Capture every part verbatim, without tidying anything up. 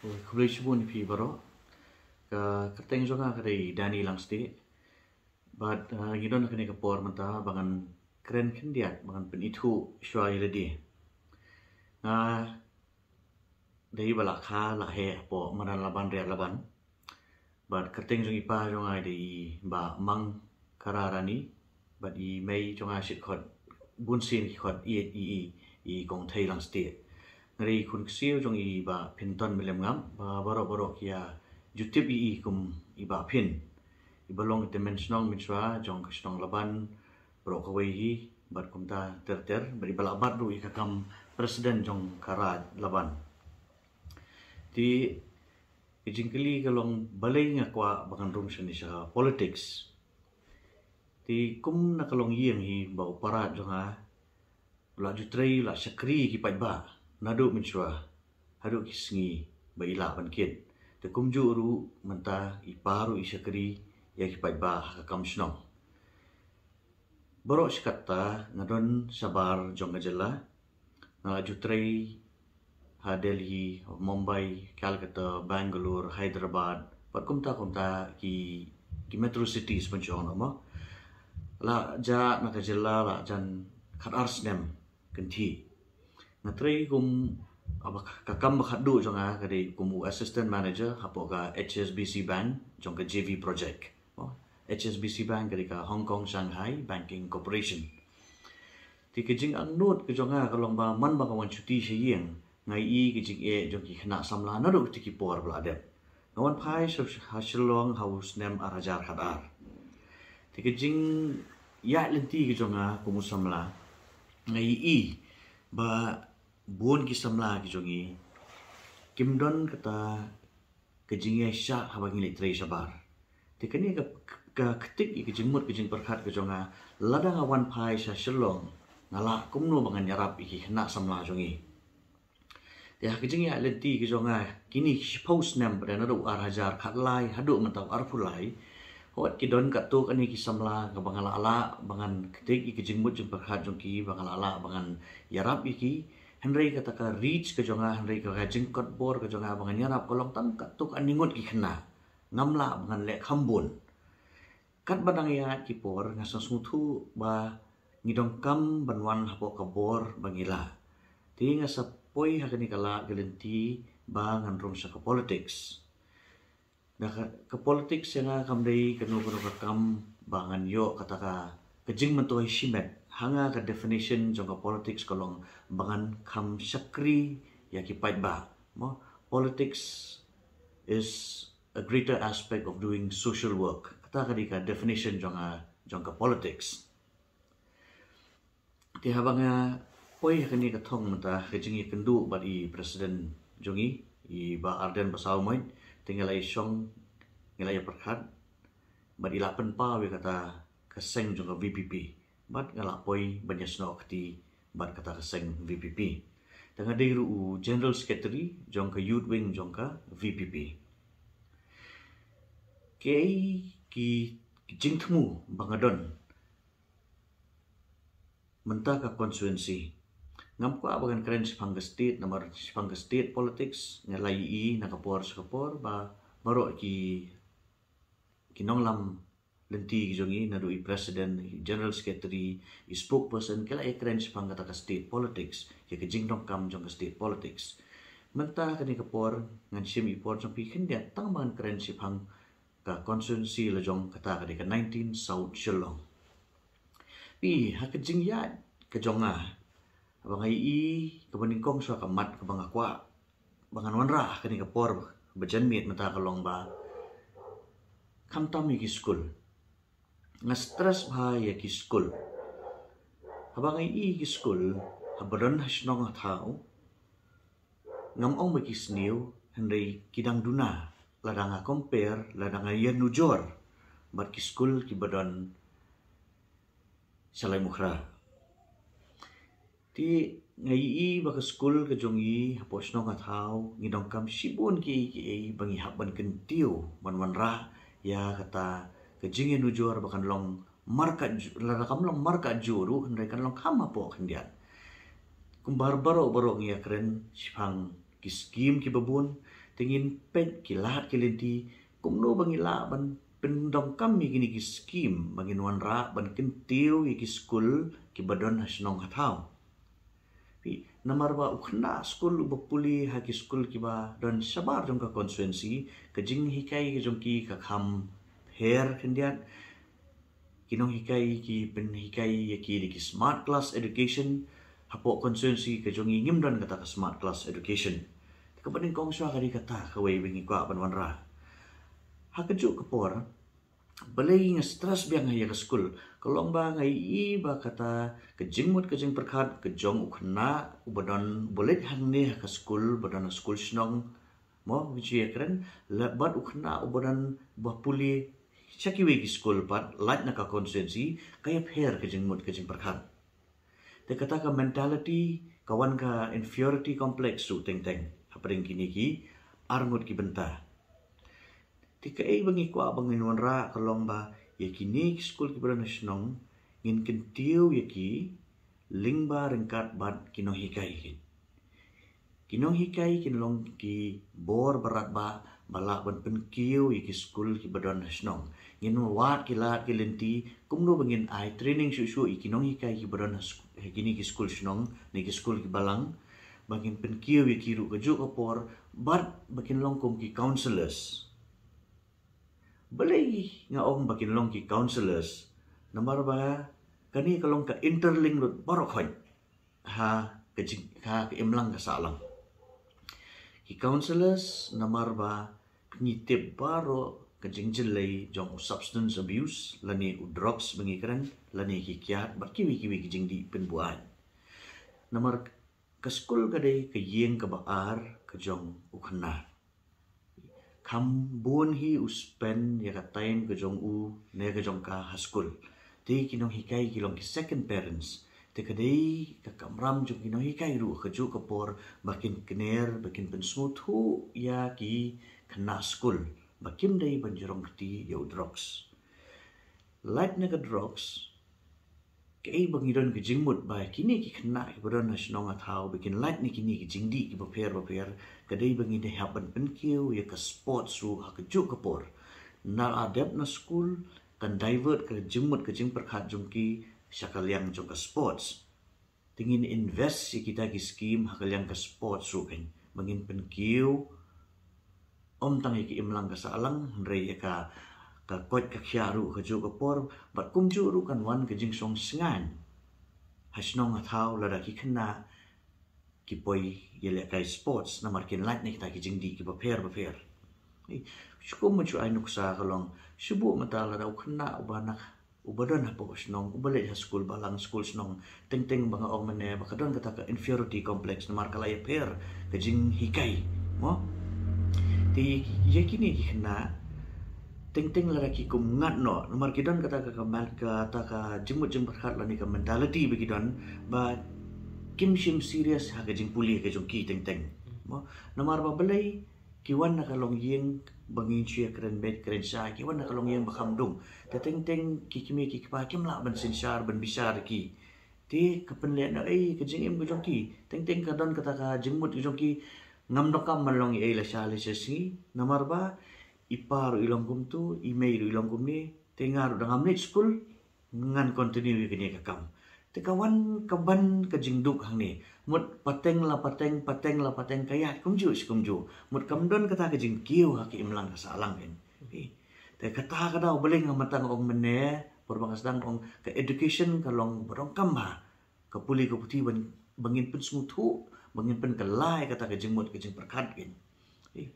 Khublei shibun ïa phi baroh. Ka kyrteng jong nga ka dei Danny Langstieh. Bad uh, ngi don ha kane ka por mynta ba ngan kren khyndiat, ba ngan pynithuh shuwa ïa lade. Nga dei ba la kha la heh hapoh madan Laban, Riat Laban. Bad kyrteng jong i pa jong nga i dei i Bah Mangkhararani. Bad i mei jong nga shi khot, bun sien ki khot, i, i, i, i Kong Thei Langstieh. Nga dei i khun ksiew jong i Bah Pynton Mylliem Ngap, ba baroh baroh ki ïa ju tip ïa i kum i Bah Pyn. I ba long tymmen shnong mynshuwa jong ka shnong Laban baroh kawei hi, bad kumta ter ter, bad i ba la bat ruh ïa ka kam president jong ka Raid Laban. Te ka jingkylli ka long balei nga kwah ba ngan rung shane sha politics. Te kum na ka longïing hi ba u para jong nga u la ju trei, u la shakri ïa ki paidbah naduh mynshuwa haduh ki sngi ba i lah ban kit. Te kumjuh ruh mynta i pa ruh i shakri ïa ki paidbah ha ka kam shnong. Baroh shi katta nga don shabar jong ka jylla. Nga la ju trei ha Delhi, Mumbai, Calcutta, Bangalore, Hyderabad, bad kumta kumta ki, ki metro cities pynshong noh mo. La jah na ka jylla la jan khat ar snem kynthih. Nga trei kum, aba ka, ka kam ba khatduh jong nga ka dei kum u assistant manager hapoh ka H S B C Bank jong ka J V project. Oh, H S B C Bank ka dei ka Hong Kong Shanghai Banking Corporation. Te ka jingangnud ka jong nga ka long ba man ba nga wan shuti sha ïing, nga ïohi ka jingeh jong ki khynnah samla naduh kata ki por ba la dep. Nga wan phai sha, ha Shillong ha u snem ar hajar khat ar. Te ka jingïaid lynti ka jong nga kum u samla, nga ïohi ba bun ki samla ki jong ngi kim don kata ka jingïaishah haba ngi leit trei shabar. Te kane ka, ka ktik ïa ka jingmut ka jingpyrkhat ka jong nga, lada nga wan phai sha Shillong, nga lah kumno ba ngan ïarap ïa ki khynnah samla jong ngi. Te ha ka jingïaid lynti ka jong nga kine ki shiphew snem, bad naduh ar hajar khat lai haduh mynta arphew lai, wat ki don katto katne ki samla kaba nga la lah ba ngan ktik ïa ka jingmut jingpyrkhat jong ki, ba nga la lah ba ngan ïarap ïa ki. Hynrei kata ka reach ka jong nga, hynrei ka, ka jingkotbor ka jong nga ba ngan ïarap ka long tang katto katne ngut ki khynnah. Ngam lah ba ngan leh kham bun. Katba dang ïaid ki por nga sngewthuh ba ngi donkam ban wan hapoh ka bor ba ngi lah. Te nga sa poi ha kane ka lad ka lynti ba ngan rung sha ka politics. Da ka, ka politics ïa nga kam dei kano kano ka kam ba ngan ïoh kata ka, ka jingmyntoi shimet. Ha nga ka definition jong ka politics ka long ba ngan kham shakri ïa ki paidbah. Mo, politics is a greater aspect of doing social work. Kata ka dei ka definition jong, ah, jong ka politics. Te haba nga poi ha kane ka thong mynta ka jingïakynduh bad i president jong ngi, i Bah Ardent Basaiawmoit, te nga la ïashong, nga la ïapyrkhat bad i la pynpaw ïa kata ka seng jong ka V P P. Bad nga la poi ban ïasnoh kti bad kata ka seng V P P. Te nga dei ruh u general secretary jong ka youth wing jong ka V P P. Kiei ki, ki jingthmu ba nga don mynta ka constituency. Ngam kwah ba ngan kren shaphang ka state, namar shaphang ka state politics nga la ïohi na ka por sha ka por ba baroh ki, ki nonglam lynti ki jong ngi, naduh i president, i general secretary, i spokesperson, ki la ïakren shaphang kata ka state politics, ïa ka jingdonkam jong ka state politics. Mynta kane ka por ngan shim i por jong phi khyndiat tang ba ngan kren shaphang ka constituency la jong, kata ka dei ka nineteen South Shillong. Phi, ha ka jingïaid ka jong nga, haba nga ïohi kaba nyngkong shuwa ka mat kaba nga kwah ba ngan wanrah ha kane ka por ba janmiet mynta ka long ba khamtam ïa ki skul. Nga stress bha ïa ki skul. Haba nga ïohi ki skul haba don ha shnong ha thaw, ngam ong ba ki sniew, hynrei ki dang duna lada nga compare, lada nga ïanujor bad ki skul kiba don sha Laitumkhrah. Te nga ïohi ba ka skul ka jong ngi hapoh shnong ha thaw ngi donkam shibun kiei kiei ba ngi hap ban kyntiew ban wanrah ïa kata ka jingïanujor ba kan long markajur, lada kam long markajur ruh hynrei kan long kham hapoh khyndiat. Kumba baroh baroh ngi ïakren shaphang ki skim kiba bun, te Te ngin peit ki lad ki lynti kumno ba ngi lah ban pyndonkam ïa kine ki skim ba ngin wanrah ban kyntiew ïa ki skul kiba don ha shnong ha thaw. Phi, namar ba u khynnah skul uba pule ha ki skul kiba don shabar jong ka constituency, ka jinghikai ka jong ki ka kham pher khyndiat. Ki nonghikai ki pynhikai ïa ki da ki smart class education. Hapoh constituency ka jong ngi ngim don kata ka smart class education. Te kaba nyngkong shuwa ka dei kata kawei ba ngi kwah ban wanrah. Ha kajuh ka por, balei nga stress biang ïa ka skul? Ka long ba nga ïohi ba kata ka jingmut ka jingpyrkhat ka jong u khynnah uba don, uba leit hangne ha ka skul, ba don ha skul shnong, mo, ngi ju ïakren, la bad u khynnah uba don ba pule sha kiwei ki skul pat lait na ka constituency, ka ïapher ka jingmut ka jingpyrkhat. Te kata ka mentality ka wan ka inferiority complex ruh teng teng hapdeng kine ki arngut ki bynta. Te kaei ba ngi kwah ba ngin wanrah ka long ba ïa kine ki skul kiba don ha shnong ngin kyntiew ïa ki lyngba ryngkat bad ki nonghikai. Ki nonghikai kin long ki bor ba radbah ba lah ban pynkiew ïa ki skul kiba don ha shnong. Ngin wad ki lad ki lynti kumno ba ngin ai training shuh shuh ïa ki nonghikai kiba don ha sk-, ha kine ki skul shnong ne ki skul kiba lang, ba ngin pynkiew ïa ki ruh kajuh ka por bad ba kin long kum ki counsellors. Balei nga ong ba kin long ki counsellors? Namar ba kane ka long ka interlink lut baroh khoit ha ka jing, ha ka imlang ka sahlang. Ki counsellors namar ba ngi tip baroh ka jingjyllei jong u substance abuse lane u drugs ba ngi kren, lane ki kiad bad kiwei kiwei ki jingdih pynbuaid. Namar ka skul ka dei ka ïing kaba ar ka jong u khynnah. Kham bun hi u spend ïa ka time ka jong u ne ka jong ka ha skul. Te ki nonghikai ki long ki second parents. Te ka dei ka kamram jong ki nonghikai ruh kajuh ka por ba kin kner, ba kin pynsngewthuh ïa ki khynnah skul ba kim dei ban jrong kti ïa u drugs. Lait na ka drugs, kaei ba ngi don ka jingmut ba kine ki khynnah kiba don ha shnong ha thaw ba kin lait na kine ki jingdih kiba pher ba pher, ka dei ba ngi dei hap ban pynkiew ïa ka sports ruh ha kajuh ka por. Na la dep na skul kan divert ka jingmut ka jingpyrkhat jong ki sha ka liang jong ka sports. Te ngin invest ïa kita ki skim ha ka liang ka sports ruh kan ba ngin pynkiew ym tang ïa ka imlang ka sahlang, hynrei ïa ka, ka koit ka khiah ruh kajuh ka por, bad kumjuh ruh kan wan ka jingsngewsynei ha shnong ha thaw lada ki khynnah ki poi ïalehkai sports namar kin lait na kita ki jingdih kiba pher ba pher. Eh, shu kum ma shu ai nuksa ka long, shu buh mynta lada u khynnah uba na uba don hapoh shnong, uba leit ha skul balang, skul shnong, teng teng ba nga ong mynne ba ka don kata ka inferiority complex namar ka la ïapher ka jinghikai, mo? Te ïa kine ki khynnah teng teng lada ki kum ngat noh namar ki don kata ka, ka, kata ka jingmut jingpyrkhat lane ka mentality ba ki don ba kim shym serious ha ka jingpule ka jong ki teng teng, mo? Namar ba balei ki wan na ka longïing ba ngin shu ïa kren beit kren shai, ki wan na ka longïing ba kham dung. Te teng teng ki kmie ki kpa kim lah ban synshar ban bishar ïa ki. Te ka pynlehnoh ei ka jingim ka jong ki. Teng teng ka don kata ka jingmut ka jong ki, ngam donkam ban long ei lashai lashisngi namar ba i pa ruh i long kumtu, i mei ruh i long kumne. Te nga ruh da ngam leit skul, ngan continue ïa kane ka kam. Te ka wan ka ban ka jingduk hangne. Mut pateng la pateng, pateng la pateng, ka ïaid kumjuh shi kumjuh. Mut kam don kata ka jingkiew ha ka imlang ka sahlang kan. Eh, te kata ka daw balei nga mynta nga ong mynne, por ba nga sdang ong ka education ka long ba donkam bha. Ka pule ka puthi ban, ba ngin pynsngewthuh, ba ngin pynkylla ïa kata ka jingmut ka jingpyrkhat kan. Eh,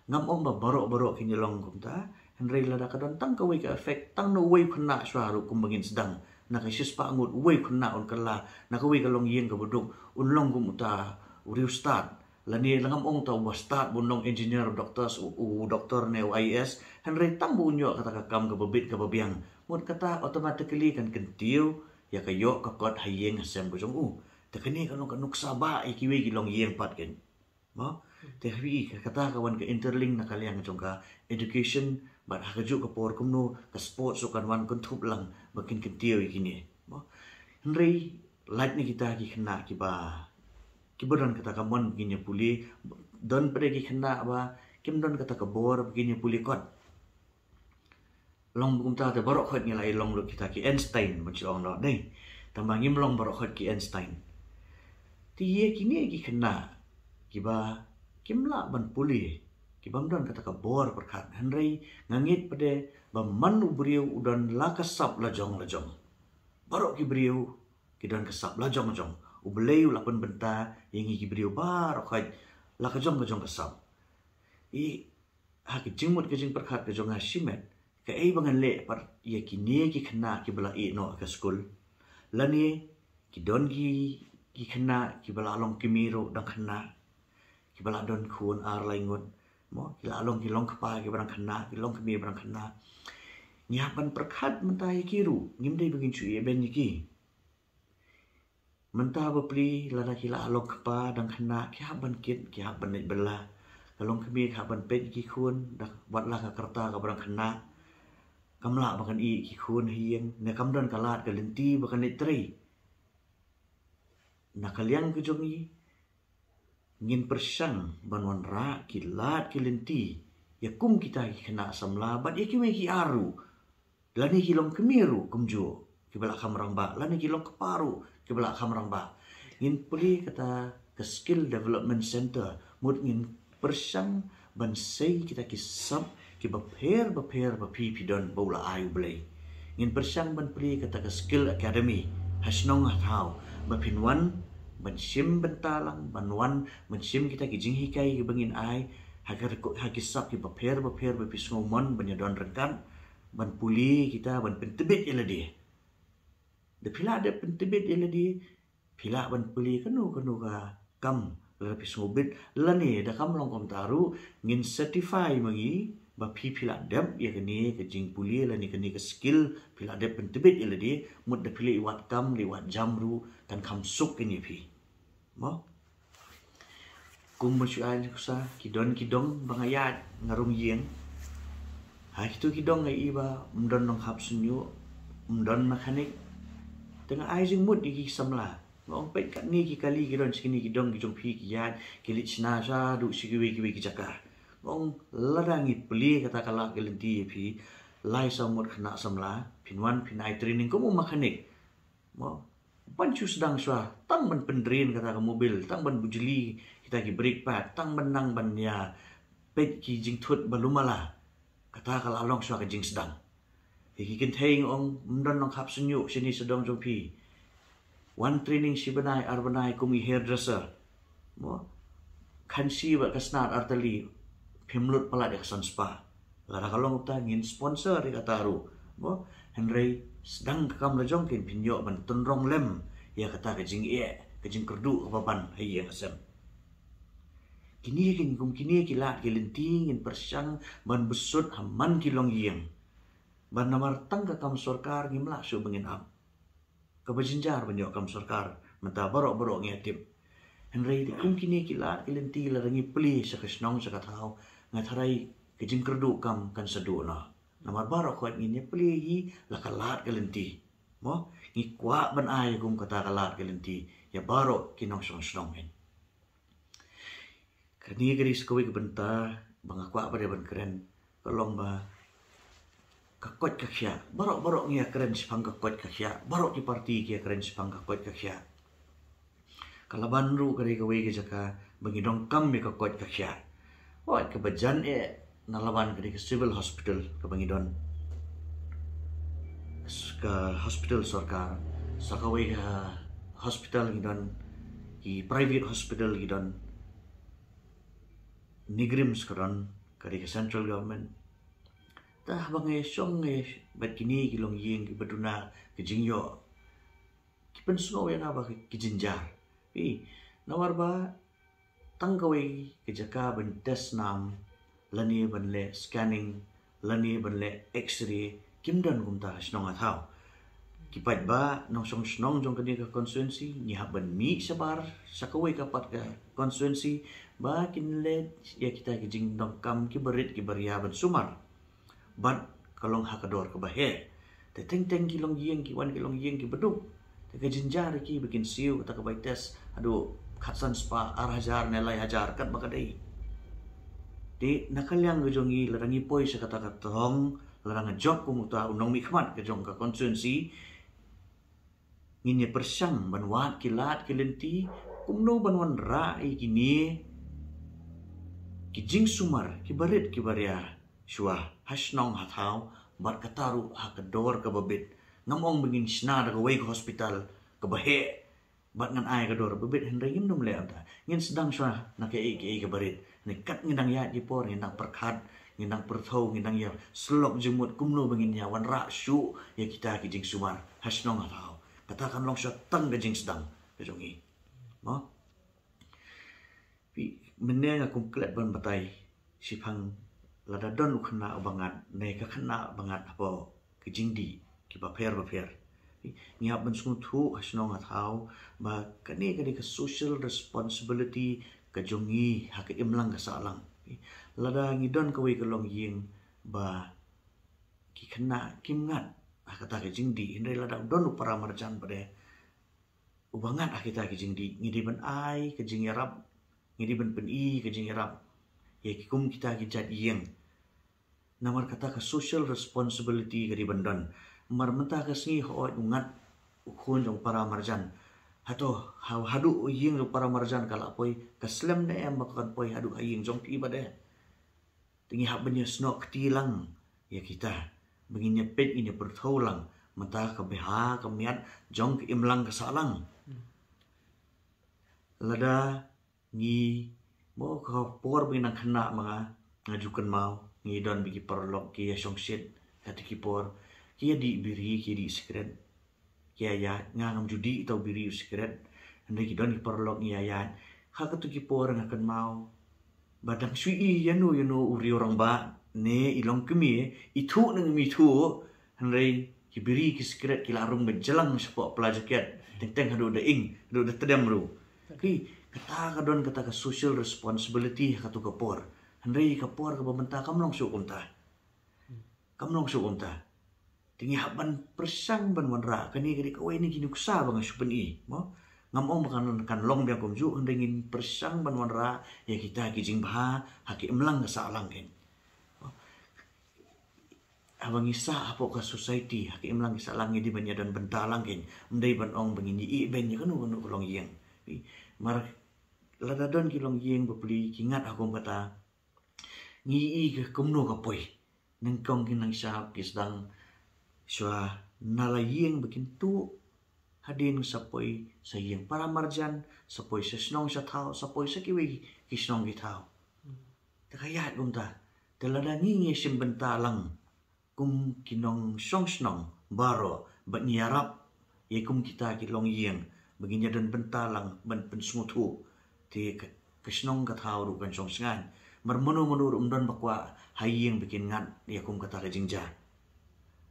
ngam ong ba baroh baroh kin ïa long kumta, hynrei lada ka don tang kawei ka effect, tang na uwei u khynnah shuwa ruh kumba ngin sdang, na ka shispah ngut uwei u khynnah un kylla na kawei ka longïing kaba duk, un long kum uta u riewstad. Lane la ngam ong uta uba stad, ba un long engineer, u doctor, u, u doctor ne u I A S, hynrei tang ba un ïoh kata ka kam kaba bit kaba biang, mut kata automatically kan kyntiew ïa ka ïoh ka kot ha ïing ha sem ka jong u. Te kane ka long ka nuksa ba ïa kiwei ki longïing pat kan. Mo? Te ha ïa ka, kata ka wan ka interlink na ka liang jong ka education, bad ha kajuh ka por kumno ka sports ruh kan wan kynthup lang ba kin kyntiew ïa kine. Mo? Hynrei lait na kita ki khynnah kiba, kiba don kata ka mon ba kin ïa pule, don pat de ki khynnah ba kim don kata ka bor ba kin ïa pule kot. Long kumta te baroh khoit ngi la ïa long lut kita ki Einstein ban shu ong noh dei. Tangba ngim long baroh khoit ki Einstein. Te ïa kine ki khynnah kiba kim lah ban pule, kibym don kata ka bor pyrkhat, hynrei nga ngeit pat de ba man u briew u don la ka sap la jong la jong. Baroh ki briew ki don ka sap la jong jong. U Blei u la pynbynta ïa ngi ki briew baroh khoit la ka jong ka jong ka sap. I ha ka jingmut ka jingpyrkhat ka jong nga shimet, kaei ba ngan leh pat ïa kine ki khynnah kiba la ïeh noh ha ka skul? Lane ki don ki, ki khynnah kiba la long kmie ruh dang khynnah, kiba la don khun ar lai ngut, mo, ki la long, ki long kpa kiba dang khynnah, ki long kmie ba dang khynnah. Ngi hap ban pyrkhat mynta ïa ki ruh, ngim dei ba ngin shu ïeh ban ïa ki. Mynta bapli lada ki la long kpa dang khynnah, ki hap ban kit, ki hap ban leit bylla. Ka long kmie ki hap ban peit ki khun, da wat la ka rta kaba dang khynnah. Kam lah ba kan ïeh ki khun ha ïing, ne kam don ka lad ka lynti ba kan leit trei. Na ka liang ka jong ngi, ngin pyrshang ban wanrah ki lad ki lynti ïa kum kita ki khynnah samla bad ïa kiwei ki ar ruh. Lane ki long kmie ruh kumjuh kiba la kham rangbah, lane ki long kpa ruh kiba la kham rangbah. Ngin plie kata ka skill development center, mut ngin pyrshang ban sei kita ki sap kiba pher ba pher ba phi phi don ba u la ai U Blei. Ngin pyrshang ban plie kata ka skill academy ha shnong ha thaw, ba phin wan ban shim bynta lang, ban wan ban shim kita ki jinghikai kiba ngin ai ha ka, ha ki sap kiba pher ba pher ba phi sngew mon ban ïa don ryngkat, ban pule kita, ban pyntbit ïa lade. Da phi lah dep pyntbit ïa lade, phi lah ban pule kano kano ka kam lada phi sngewbit, lane da kam long kumta ruh, ngin certify ma ngi ba phi phi lah dep ïa kane ka jingpule lane kane ka skill, phi lah dep pyntbit ïa lade, mut da phi leit wad kam, leit wad jam ruh kan kham suk kane ïa phi. Mo? Kum ba shu ai nuksa, ki don ki dong ba nga ïaid nga rung ïing. Ha kito ki dong nga i ba ym don nonghap shñiuh, ym don mechanic. Te nga ai jingmut ïa ki samla. Nga ong peit katne ki kali ki don sha kine ki dong ki jong phi ki ïaid, ki leit shna shaduh sha kiwei kiwei ki jaka. Nga ong lada ngi plie kata ka lad ka lynti ïa phi, lai saw ngut khynnah samla, phin wan phin ai training kum u mechanic. Mo, ban shu sdang shuwa, tang ban pyndrin kata ka mobil, tang ban bujli kita ki brake pad, tang ban nang ban ïa peit ki jingthut ba lum mala. Kata ka la long shuwa ka jingsdang. Ïa ki kynthei nga ong, ym don nonghap shñiuh shane sha dong jong phi. Wan training shi bnai ar bnai kum i hairdresser. Mo, khansi bad ka snad artylli, phim lut palat ïa ka san spah. Lada ka long kumta ngin sponsor ïa kata ruh. Mo, hynrei sdang ka kam la jong kin phin ïoh ban tynrong lem ïa kata ka jingeh, ka jingkyrduh kaba ban ha ïing ha sem. Kine kin kum kine ki lad ki lynti ngin pyrshang ban bsut ha man ki longïing. Ban namar tang ka kam sorkar ngim lah shuh ba ngin ap. Kaba jynjar ban ïoh kam sorkar mynta baroh baroh ngi ïa tip. Hynrei te kum kine ki lad ki lynti lada ngi plie sha ka shnong sha ka thaw, nga tharai ka jingkyrduh kam kan sa duh noh. Namar baroh khoit ngin ïa plie hi la ka lad ka lynti. Mo, ngi kwah ban ai kum kata ka lad ka lynti ïa baroh ki nongshong shnong. Kane ka dei sa kawei ka bynta ba nga kwah ba dei ban kren, ka long ba ka koit ka khiah. Baroh baroh ngi ïa kren shaphang ka koit ka khiah. Baroh ki parti ki ïa kren shaphang ka koit ka khiah. Ka Laban ruh ka dei kawei ka jaka ba ngi donkam ïa ka koit ka khiah. Wat kaba jan eh na Laban ka dei ka civil hospital kaba ngi don. Ka hospital sorkar, sa kawei ka hospital ngi don, ki private hospital ngi don. NEIGRIHMS ka don, ka dei ka central government. Te haba ngi shong ngi bad kine ki longïing kiba duna ka jingïoh, ki pynsngew ïa nga ba ki jynjar. Phi, namar ba tang kawei ka jaka ban test nam, lane ban leh scanning, lane ban leh X-ray, kim don kumta ha shnong ha thaw. Ki paidbah nongshong shnong jong kane ka constituency ngi hap ban mih shabar sha kawei ka pat ka constituency ba kin leh ïa kita ki jingdonkam kiba rit kiba ria ban sumar. Bad ka long ha ka dor kaba heh. Te teng teng ki longïing, ki wan ki longïing kiba duk. Te ka jynjar ïa ki ba kin siew kata ka bai test haduh khatsan spah, ar hajar ne lai hajar, katba ka dei. Te na ka liang ka jong ngi, lada ngi poi sha kata ka thong, lada nga jop kum uta u nongmihkhmat ka jong ka constituency, ngin ïa pyrshang ban wad ki lad ki lynti kumno ban wanrah ïa kine ki jingsumar kiba rit kiba ria shuwa ha shnong ha thaw, bad kata ruh ha ka dor kaba bit. Ngam ong ba ngin shna da kawei ka hospital kaba heh bad ngan ai ka dor ba bit, hynrei ngim dum leh ynda. Ngin sdang shuwa na kaei kaei kaba rit. Hynrei kat ngi dang ïaid ki por, ngi dang pyrkhat, ngi dang pyrthaw, ngi dang ïa slok jingmut kumno ba ngin ïa wanrah shuh ïa kita ki jingsumar ha shnong ha thaw. Kata kan long shuwa tang ka jingsdang ka jong ngi. Mo? Phi, mynne nga kum klet ban batai, shiphang lada don u khynnah uba ngat, ne ka khynnah ba ngat hapoh ki jingdih kiba pher ba pher, ngi hap ban sngewthuh ha shnong ha thaw ba kane ka dei ka social responsibility ka jong ngi ha ka imlang ka sahlang. Lada ngi don kawei ka longïing ba ki khynnah kim ngat ha kata ka jingdih, hynrei lada don u para marjan ba dei uba ngat ha kita ki jingdih, ngi dei ban ai ka jingïarap, ngi dei ban pyni ka jingïarap ïa ki kum kita ki jait ïing. Namar kata ka social responsibility ka dei ban don. Mar mynta ka sngi hooid u ngat u khun jong para marjan, hato ha, haduh ïing jong para marjan ka la poi, ka slem ne em ba kan poi haduh ha ïing jong phi ba dei? Te ngi hap ban ïa snoh kti lang ïa kita, ba ngin ïa peit, ngin ïa pyrthaw lang mynta ka bha ka miat jong ka imlang ka sahlang. Lada ngi, mo, ka por ba ngi nang khynnah ma nga, nga ju kynmaw ngi don bad ki paralok ki ïa shongshit, kata ki por ki ïa dih biri, ki ïa dih sikret, ki ïa ïaid. Nga ngam ju dih tau biri u sikret, hynrei ki don ki paralok ngi ïa ïaid. Ha kata ki por nga kynmaw ba dang shu i ïano ïano u riew rangbah ne i longkmie, i thuh ne ngim i thuh, hynrei ki biri ki sikret ki la rung beit jlang shapoh pla jaket, teng teng haduh da ing, haduh da tdem ruh. Ki, kata ka don kata ka social responsibility ha kata ka por. Hynrei ka por kaba mynta kam long shuh kumta. Kam long shuh kumta. Te ngi hap ban pyrshang ban wanrah, kane ka dei kawei na ki nuksa ba nga shu pyni, mo. Ngam ong ba kan, kan long biang kumjuh, hynrei ngin pyrshang ban wanrah ïa kita ki jingbha ha ki imlang ka sahlang kein. Haba ngi sah hapoh ka society ha ki imlang ki sahlang, ngi dei ban ïa don bynta lang kein. Ym dei ban ong ba ngin ïa ibeiñ ïa kano kano ka longïing. Mar lada don ki longïing bapli ki ngat ha kum kata, ngi i ka kumno ka poi. Nyngkong ki nang shap ki sdang shuwa na la ïing ba kin tuh, hadien sa poi sa ïing para marjan, sa poi sa shnong sa thaw, sa poi sa kiwei ki shnong ki thaw. Te ka ïaid kumta. Te lada ngi ngi shim bynta lang kum ki nongshong shnong baroh, ba ngi ïarap ïa kum kita ki longïing ba ngin ïa don bynta lang ban pynsngewthuh, te ka, ka shnong ka thaw ruh kan shong shngaiñ. Mar mano mano ruh ym don ba kwah ha ïing ba kin ngat ïa kum kata ka jingjia.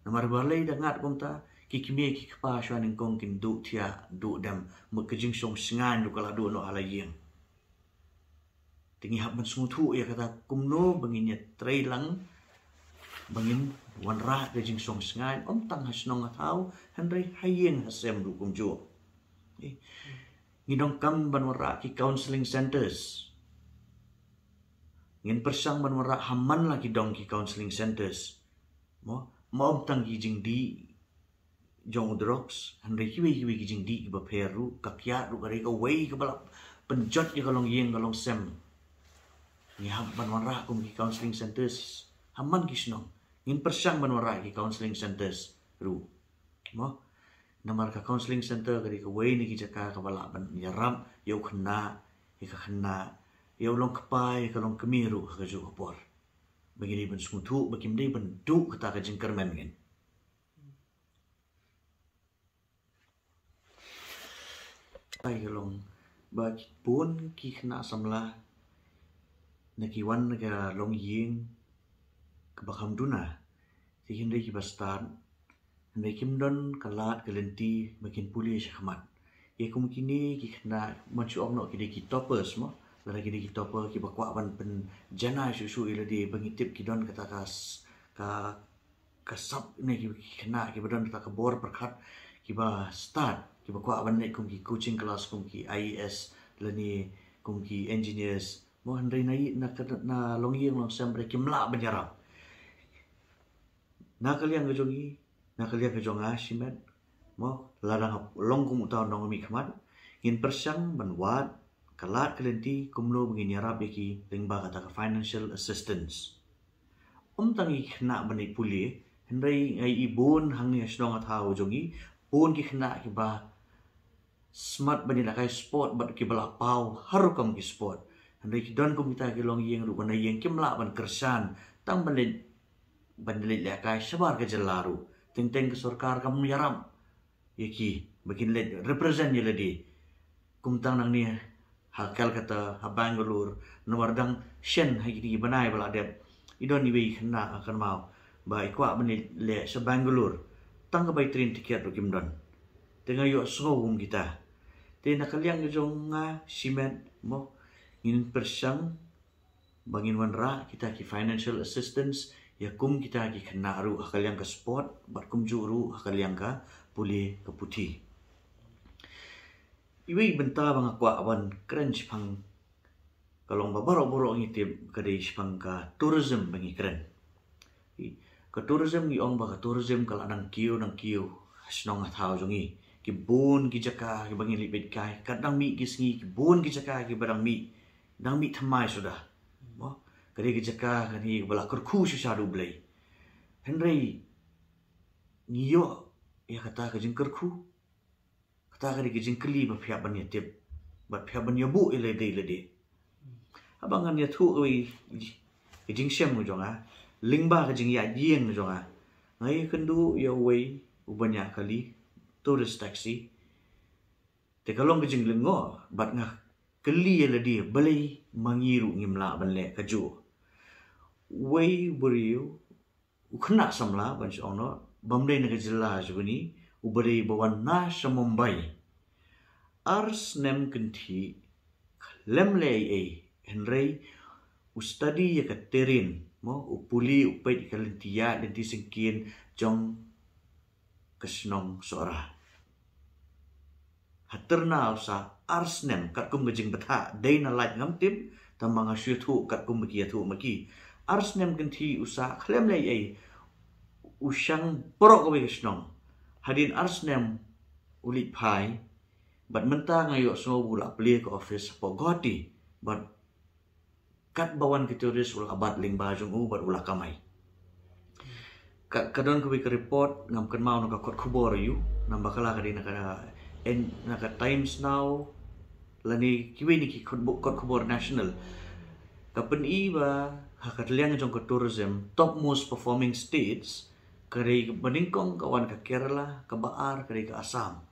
Namar balei da ngat kumta, ki kmie ki kpa shuwa nyngkong kin duh thiah duh dem, mut ka jingshong shngaiñ ruh ka la duh noh ha la ïing. Te ngi hap ban sngewthuh ïa kata, kumno ba ngin ïa trei lang ba ngin wanrah ka jingshong shngaiñ, ym tang ha shnong ha thaw, hynrei ha ïing ha sem ruh kumjuh. Eh, ngi donkam ban wanrah ki counselling centres. Ngin pyrshang ban wanrah ha man la ki dong ki counselling centres. Mo, mo ym tang ki jingdih jong u drugs, hynrei kiwei kiwei ki jingdih kiba pher ruh, ka kiad ruh ka dei kawei kaba la pynjot ïa ka longïing ka longsem. Ngi hap ban wanrah kum ki counselling centres ha man ki shnong. Ngin pyrshang ban wanrah ki counselling centres ruh. Mo, namar ka counselling centre ka dei kawei na ki jaka kaba lah ban ïarap ïa u khynnah, ïa ka khynnah, ïa u longkpa, ïa ka longkmie ruh ha kajuh ka por. Ba ngi dei ban sngewthuh ba kim dei ban duh kata ka jingkyrmen kein. Ai ka long ba ki bun ki khynnah samla na ki wan na ka longïing kaba kham duna, te hynrei kiba stad, hynrei kim don ka lad ka lynti ba kin pule shakhmat. Ïa kum kine ki khynnah, man shu ong noh ki dei ki toppers mo, lada ki dei ki topper kiba kwah ban pynjanai shuh shuh ïa lade, ba ngi tip ki don kata ka s-, ka ka sap ne ki khynnah kiba don kata ka bor pyrkhat, kiba stad, kiba kwah ban leit kum ki coaching class, kum ki I A S lane kum ki engineers, Mo, hynrei na, na, na longïing longsem hynrei kim lah ban ïarap. Na ka liang ka jong i, na ka liang ka jong nga shimet, mo, lada nga long kum uta u nongmihkhmat, ngin pyrshang ban wad ka lad ka lynti kumno ba ngin ïarap ïa ki lyngba kata ka financial assistance. Ym tang ïa ki khynnah ban leit pule, hynrei nga ïohi bun hangne ha shnong ha thaw jong i, bun ki khynnah kiba smat ban ïalehkai sport bad kiba la paw ha rukom ki sport. Hynrei ki don kum kita ki longïing ruh, na ïing kim lah ban kyrshan tang ban leit, ban leit lehkai shabar ka jylla ruh. Teng teng ka sorkar kam ïarap ïa ki ba kin leit represent ïa lade. Kum tang nangne ha Calcutta, ha Bangalore, namar dang shen ha kine ki bnai ba la dep, i don iwei i khynnah, nga kynmaw, ba i kwah ban leit leh sha Bangalore, tang ka bai train ticket ruh kim don. Te nga ïohsngew kum kita. Te na ka liang ka jong nga shimet, mo, ngin pyrshang ba ngin wanrah kita ki financial assistance ïa kum kita ki khynnah ruh ha ka liang ka sport bad kumjuh ruh ha ka liang ka pule ka puthi. Iwei i bynta ba nga kwah ban kren shaphang ka long ba baroh baroh ngi tip ka dei shaphang ka tourism ba ngi kren. I, ka tourism, ngi ong ba ka tourism ka la dang kiew, dang kiew ha shnong ha thaw jong ngi. Ki bun ki jaka kiba ngi leit peit kai, kat dang mih ki sngi, ki bun ki jaka kiba dang mih, dang mih thymmai suda. Mo, ka dei ki jaka kane ba la kyrkhu shisha da U Blei. Hynrei ngi ïoh ïa kata ka jingkyrkhu, kata ka dei ka jingkylli ba phi hap ban ïatip bad phi hap ban ïabuh ïa lade ïa lade. Haba ngan ïathuh kawei ka jingshem ka jong nga lyngba ka jingïaid ïing ka jong nga, nga ïakynduh ïa uwei u baniah kali tourist taxi. Te ka long ka jinglyngngoh bad nga kylli ïa lade balei ma ngi ruh ngim lah ban leh kajuh. Uwei u briew, u khynnah samla ban shu ong noh, bym dei na ka jylla jong ngi, uba dei ba wan na sha Mumbai. Ar snem kynthih, khlem leh ei ei, hynrei u study ïa ka terrain, mo, u pule, u peit ïa ka lynti ïaid, lynti syngkien jong ka shnong Sohra. Ha Tyrna u sah ar snem, katkum ka jingbthah, dei na lait ngam tip, tangba nga shu ïathuh katkum ba ki ïathuh ma ki. Ar snem kynthih u sah, khlem leh ei ei, u shang baroh kawei ka shnong. Hadien ar snem u leit phai, bad mynta nga ïohsngew ba u la plie ka office hapoh Guwahati, bad katba wan ki tourist u la bat lyngba jong u bad u la kamai. Ka, ka don kawei ka report, ngam kynmaw na ka kot khubor aiu, namar ba ka la, ka dei na ka, en, na ka Times Now, lane kiwei na ki kot bu-, kot khubor national. Ka pyni ba ha ka liang jong ka tourism, top most performing states, ka dei, kaba nyngkong ka wan ka Kerala, kaba ar ka dei ka Assam.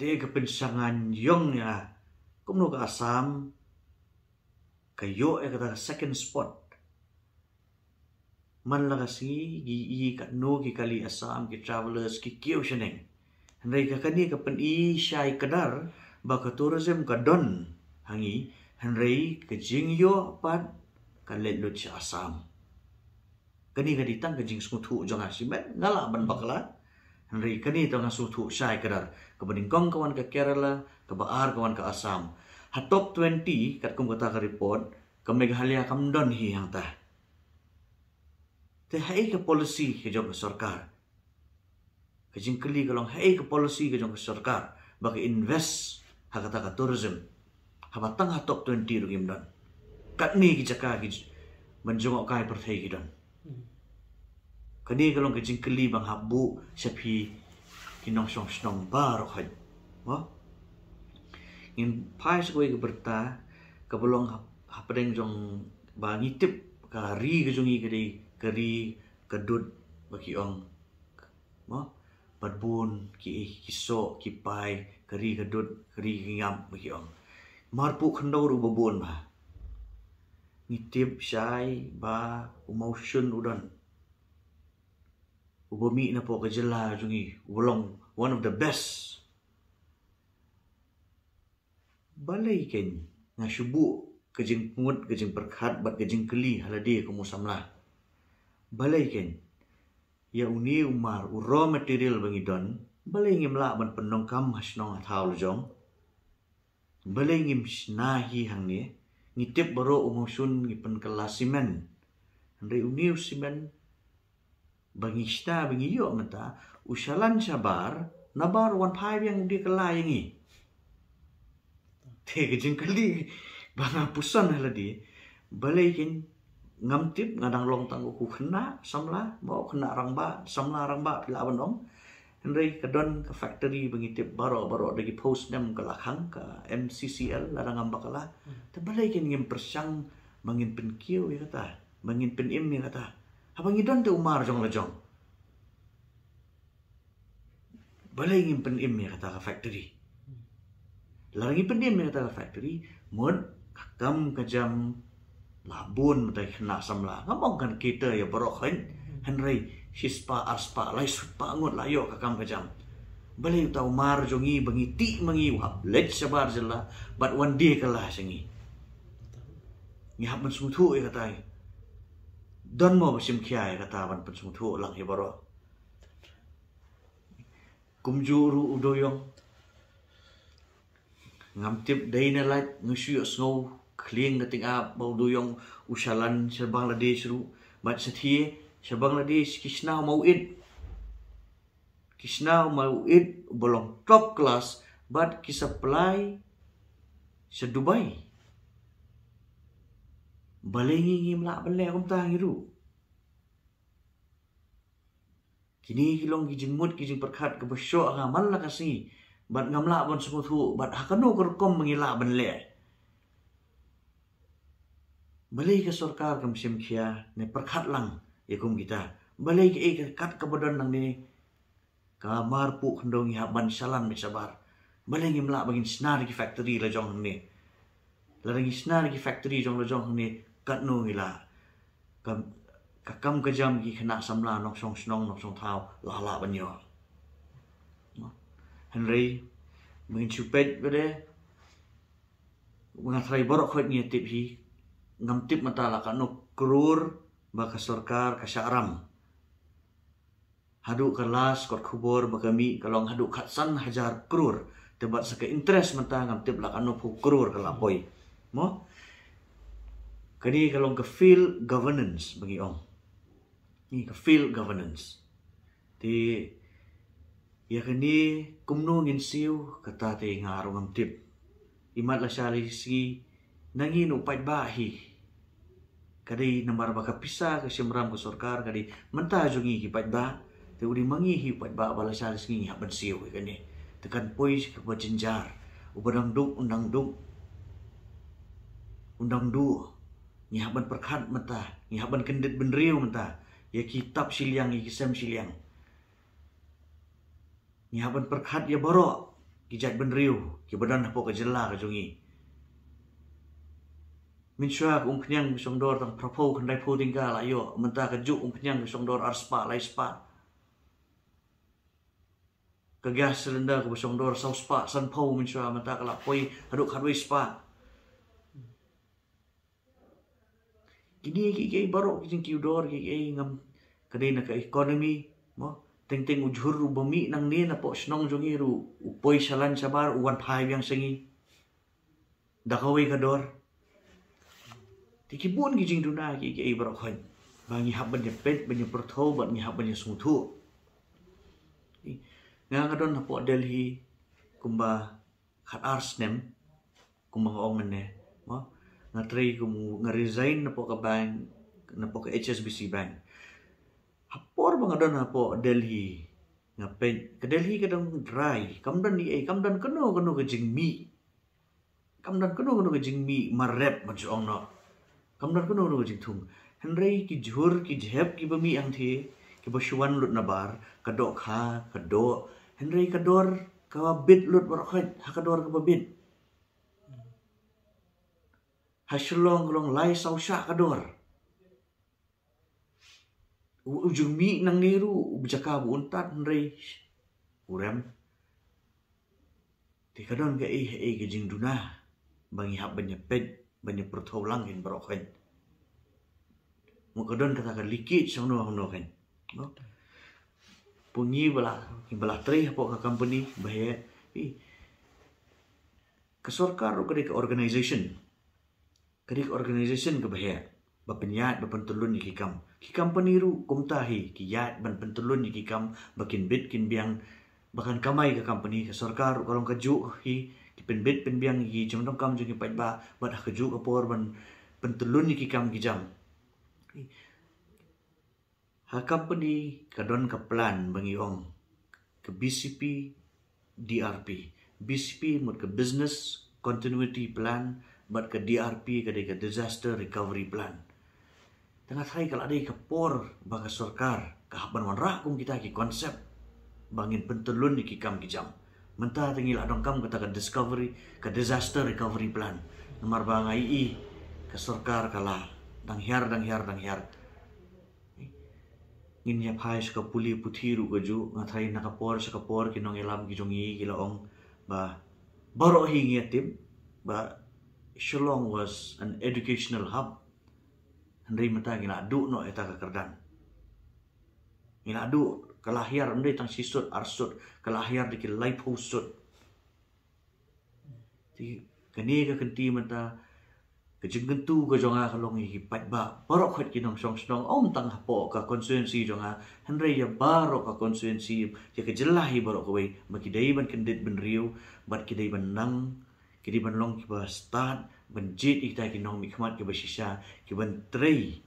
Te ka pynshngaiñ ïong ïa nga, kumno ka Assam ka ïoh ïa kata ka second spot. Man la ka sngi ngi ïohi katno ki kali Assam, ki travellers ki kiew shaneng. Hynrei ka kane ka pyni shai kdar ba ka tourism ka don ha ngi, hynrei ka jingïoh pat ka leit lut sha Assam. Kane ka dei tang ka jingsngewthuh jong nga shimet, nga lah ban bakla. Hynrei kane tang nga sngewthuh shai kdar. Kaba nyngkong ka wan ka Kerala, kaba ar ka wan ka Assam. Ha top twenty, katkum kata ka report, ka Meghalaya kam don hi hangta. Te haei ka policy ka jong ka sorkar? Ka jingkylli ka long, haei ka policy ka jong ka sorkar ba ka invest ha kata ka tourism, haba tang ha top twenty ruh ngim don? Katne ki jaka ki j-, ban jngohkai pyrthei ki don. Kane ka long ka jingkylli ba nga hap buh sha phi ki nongshong shnong baroh khoit. Mo? Ngin phai sha kawei ka bynta kaba long hap-, hapdeng jong ba ngi tip ka ri ka jong ngi ka dei ka ri ka dud ba ki ong. Mo? Bad bun ki, ki soh, ki pai, ka ri ka dud, ka ri ka ngap ba ki ong. Marpuh khyndew ruh ba bun ba ngi tip shai ba u mawshun u don, uba mih napoh ka jylla jong ngi, uba long one of the best. Balei kein, nga shu buh ka jingpynkut, ka jingpyrkhat bad ka jingkylli ha lade kum u samla. Balei kein, ïa une u mar, u raw material ba ngi don, balei ngim lah ban pyndonkam ha shnong ha thaw la jong? Balei ngim shna hi hangne? Ngi tip baroh u monsoon ngi pynkylla simen. Hynrei une u simen ba ngi shna ba ngi ïoh mynta u shalan shabar, nabar wan phai biang u die kylla ïa ngi. Te ka jingkylli ba nga puson ha lade, balei kin, ngam tip, nga dang long tang u khynnah samla, ba u khynnah rangbah, samla rangbah phi lah ban ong. Hynrei ka don ka factory ba ngi tip baroh baroh da ki post nem ka la khang ka M C C L, lada ngam bakla. Te balei kin ngim pyrshang ba ngin pynkiew ïa kata, ba ngin pynim ïa kata, haba ngi don te u mar jong la jong. Balei ngim pynim ïa kata ka factory? Lada ngi pynim ïa kata ka factory, mut ka kam ka jam la bun mynta ki khynnah samla. Ngam ong kan kita ïa baroh khoit, hynrei shispah arspah laispah ngut la ïoh ka kam ka jam. Balei uta u mar jong ngi ba ngi tih ma ngi u hap leit shabar jylla bad wan die kylla sha ngi? Ngi hap ban sngewthuh ïa kata. Don mo ba shim khia ïa kata ban pynsngewthuh lang ïa baroh? Kumjuh ruh u duyong. Ngam tip dei ne lait, nga shu ïohsngew khlieng ka tyngab ba u duyong u shalan sha Bangladesh ruh. Bad shathie sha Bangladesh ki shna ma u it. Ki shna ma u it ba long top class bad ki supply sha Dubai. Balei ngi ngim lah ban leh kumta ngi ruh? Kine ki long ki jingmut ki jingpyrkhat kaba shoh ha nga man la ka sngi. Bad ngam lah ban sngewthuh bad ha kano ka rukom ba ngi lah ban leh. Balei ka sorkar kam shim khia ne pyrkhat lang ïa kum kita? Balei kaei ka kat kaba don nangne ka mar puh khyndew ngi hap ban shalan bad shabar? Balei ngim lah ba ngin shna da ki factory la jong hangne? Lada ngi shna da ki factory jong la jong hangne, katno ngi lah? Ka, ka kam ka jam ki khynnah samla nongshong shnong nongshong thaw la lah ban ïoh. Hynrei ba ngin shu peit ba de, nga tharai baroh khoit ngi tip hi. Ngam tip mynta la katno klur ba ka sorkar ka shah ram. Haduh ka last kot khubor ba ka mih ka long haduh khatsan hajar klur. Te bad sa ka interest mynta ngam tip la katno phew klur ka la poi. Mo? Kane ka long ka failed governance ba ngi ong. Ni ka failed governance. Te ïa kane kumno ngin siew, kata te nga ruh ngam tip. Imat lashai lashisngi na ngi u paidbah hi. Ka dei namar ba ka pisa ka shim ram ka sorkar, ka dei mynta jong ngi ki paidbah. Te u dei ma ngi hi u paidbah ba lashai lashisngi ngi hap ban siew ïa kane. Te kan poi kaba jynjar. Uba dang duk un dang duk, un dang duh. Ngi hap ban pyrkhat mynta, ngi hap ban kyndit bynriew mynta ïa ki tap shiliang, ïa ki sem shiliang. Ngi hap ban pyrkhat ïa baroh ki jait bynriew kiba don hapoh ka jylla ka jong ngi. Mynshuwa ka umphniang ka shong dor tang phraphew khyndaiphew tyngka la ïoh, mynta kajuh umphniang ka shong dor arspah laispah. Ka gas cylinder kaba shong dor sawspah sanphew mynshuwa, mynta ka la poi haduh khatwei spah. Kine kiei kiei baroh ki jingkiew dor kiei kiei ngam, ka dei na ka economy. Mo, teng teng u jhur uba mih nangne napoh shnong jong ngi ruh u poi shalan shabar u wan phai biang sha ngi da kawei ka dor. Te ki bun ki jingduna kiei kiei baroh khoit ba ngi hap ban ïa peit, ban ïa pyrthuh, ban ngi hap ban ïa sngewthuh. Nga nga don hapoh Delhi kumba khat ar snem, kumba nga ong mynne. Mo, nga trei kum nga resign napoh ka bank, napoh ka H S B C bank. Hapor ba nga don hapoh Delhi, nga peit ka Delhi ka dang dry, kam don ei ei, kam don kano kano ka jingmih. Kam don kano kano ka jingmih marep ban shu ong noh. Kam don kano kano ka jingthung. Hynrei ki jhur ki jhep kiba mih hangthie, kiba shu wan lut nabar, ka dohkha ka doh. Hynrei ka dor kaba bit lut baroh khoit ha ka dor kaba bit. Ha Shillong ka long lai saw shah ka dor. U, u jingmih nangne ruh u jaka ba un tad hynrei u rem. Te ka don kaei kaei ka jingduna ba ngi hap ban ïa peit, ban ïa pyrthuh lang kein baroh khoit. Mo, ka don kata ka leakage shano shano kein. Mo, pyngi ba la, ba la trei hapoh ka company ba heh. Ih, ka sorkar ruh ka dei ka organization. ka dei ka organization kaba heh ba pynïaid ba pyntyllun ïa ki kam. Ki company ruh kumta hi ki ïaid ban pyntyllun ïa ki kam ba kin bit kin biang ba kan kamai ka company. Ka sorkar ruh ka long kajuh hi, ki pynbit pynbiang ïa ki jingdonkam jong ki paidbah bad ha kajuh ka por ban pyntyllun ïa ki kam ki jam. Ha company ka don ka plan ba ngi ong ka B C P D R P. B C P mut ka Business Continuity Plan bad ka D R P ka dei ka Disaster Recovery Plan. Te nga tharai ka la dei ka por ba ka sorkar ka hap ban wanrah kum kita ki concept ba ngin pyntyllun ïa ki kam ki jam. Mynta te ngi la donkam kata ka discovery, ka Disaster Recovery Plan. Namar ba nga ïohi ka sorkar ka la dang hiar, dang hiar, dang hiar. Ngin ïa phai sha ka pule puthi ruh kajuh, nga tharai na ka por sha ka por ki nongïalam ki jong ngi ki la ong ba baroh hi ngi ïa tip ba Shillong was an educational hub. Hynrei mynta ngi la duh noh ïa kata ka kyrdan. Ngi la duh, ka la hiar ym dei tang shi sut ar sut, ka la hiar da ki laiphew sut. Te kane ka kynti mynta, ka jingkyntu ka jong nga ka long ïa ki paidbah baroh khoit ki nongshong shnong, ym tang hapoh ka constituency jong nga, hynrei ïa baroh ka constituency, ïa ka jylla hi baroh kawei, ba ki dei ban kyndit bynriew bad ki dei ban nang, ki dei ban long kiba stad ban jied ïa kita ki nongmihkhmat kiba shisha, ki ban trei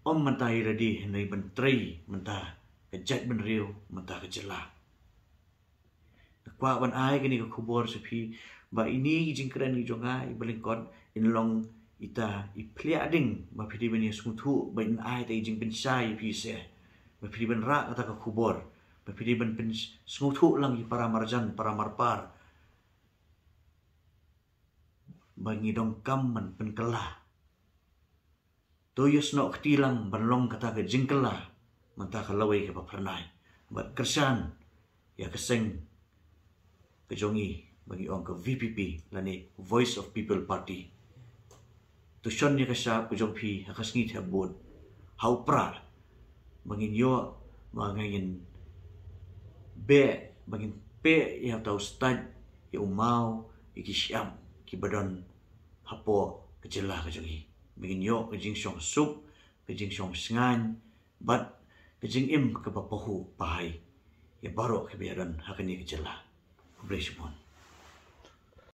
ym mynta ïa lade hynrei ban trei mynta ka jaitbynriew, mynta ka jylla. Nga kwah ban ai kane ka khubor sha phi ba ine i jingkren i jong nga i ba lyngkot in long ita i phliah ding ba phi dei ban ïa sngewthuh, ba in ai ita i jingpynshai ïa phi se, ba phi dei ban rah kata ka khubor, ba phi dei ban pynsngewthuh lang ïa para marjan para marpar ba ngi donkam ban pynkylla. To ïa snoh kti lang ban long kata ka jingkylla mynta ka lawei kaba phyrnai. Bad kyrshan ïa ka seng ka jong ngi ba ngi ong ka V P P lane Voice of People Party. To shon ïa ka shap ka jong phi ha ka sngi thep vote ha u Prah ba ngin ïoh, ba ngin beh, ba ngin peh ïa uta u stait, ïa u maw, ïa ki shyiap kiba don hapoh ka jylla ka jong ngi. Ba ngin ïoh ka jingshong suk, ka jingshong shngaiñ bad ka jingim kaba pahuh pahai ïa baroh kiba ïadon ha kane ka jylla. Khublei shibun.